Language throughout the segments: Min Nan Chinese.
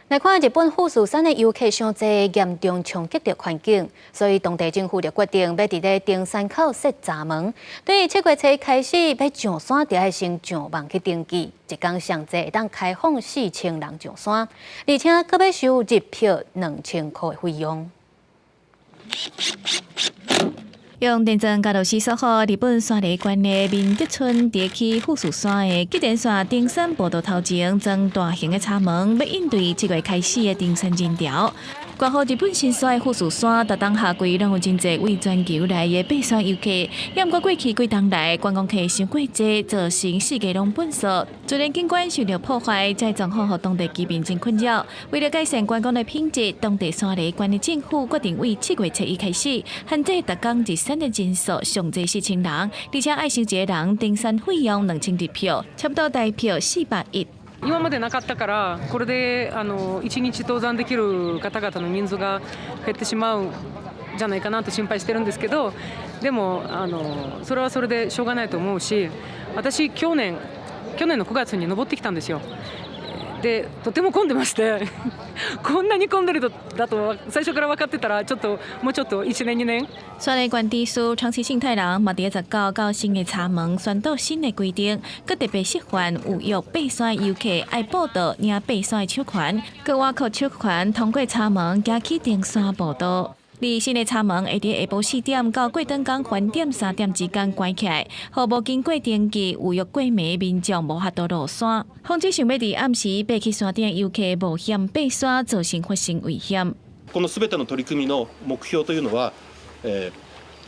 來看日本富士山的遊客傷濟，嚴重衝擊著環境，所以當地政府就決定欲佇咧登山口設閘門。對於7月初開始，欲上山，就愛先上網去登記，一工上濟會當開放4000人上山，而且閣欲收入票2000箍的費用。用電鑽共螺絲鎖好，日本山梨縣的明德村佇去富士山的吉田線登山步道頭前裝大型的閘門，欲應對7月開始的登山人潮。掛號日本神山的富士山，逐冬夏季攏有真濟對全球來的爬山遊客。也毋過過去幾冬來，觀光客傷過濟，造成四界攏糞掃，自然景觀受著破壞，這狀況予當地居民真困擾。為了改善觀光的品質，當地山梨縣的政府決定對7月初一開始，限制逐工入山的人數上濟4000人，而且愛收一个人登山費用2000日票，差不多台票410。今までなかったから、これで一日登山できる方々の人数が減ってしまうんじゃないかなと心配してるんですけど、でもそれはそれでしょうがないと思うし、私去年の9月に登ってきたんですよ。で、とても混んでまして、こんなに混んでるだと最初から分かってたら、ちょっともうちょっと1年2年。山梨縣知事長崎幸太郎嘛，佇19到新的閘門宣導新的規定，閣特別示範有意爬山遊客愛報到領爬山的手環，閣倚靠手環通過閘門行去登山步道。而新的閘門會佇下晡4點到過轉工飯點3點之間關起來，予無經過登記預約過暝民眾無法度落山。防止想欲佇暗時爬去山頂遊客冒險爬山，造成發生危險。このすべての取り組みの目標というのは、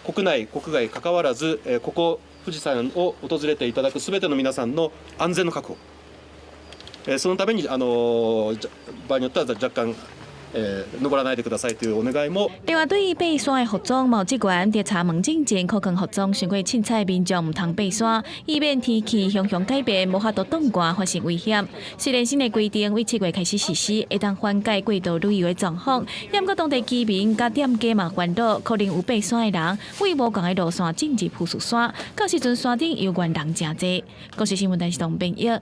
国内国外関わらず、ここ富士山を訪れていただくすべての皆さんの安全の確保。そのために場合によっては若干登らないでくださいというお願いも。另外，對於爬山的服裝，嘛有職員佇閘門進前扣光服裝，傷過凊彩民眾毋通爬山，以免天氣常常改變，無法度擋寒發生危險。雖然新的規定對7月開始實施，會當緩解過度旅遊的狀況，也毋過當地居民佮店家嘛煩惱，可能有爬山的人對無仝的路線進入富士山，到時陣山頂猶原人誠濟。國視新聞台是董編譯。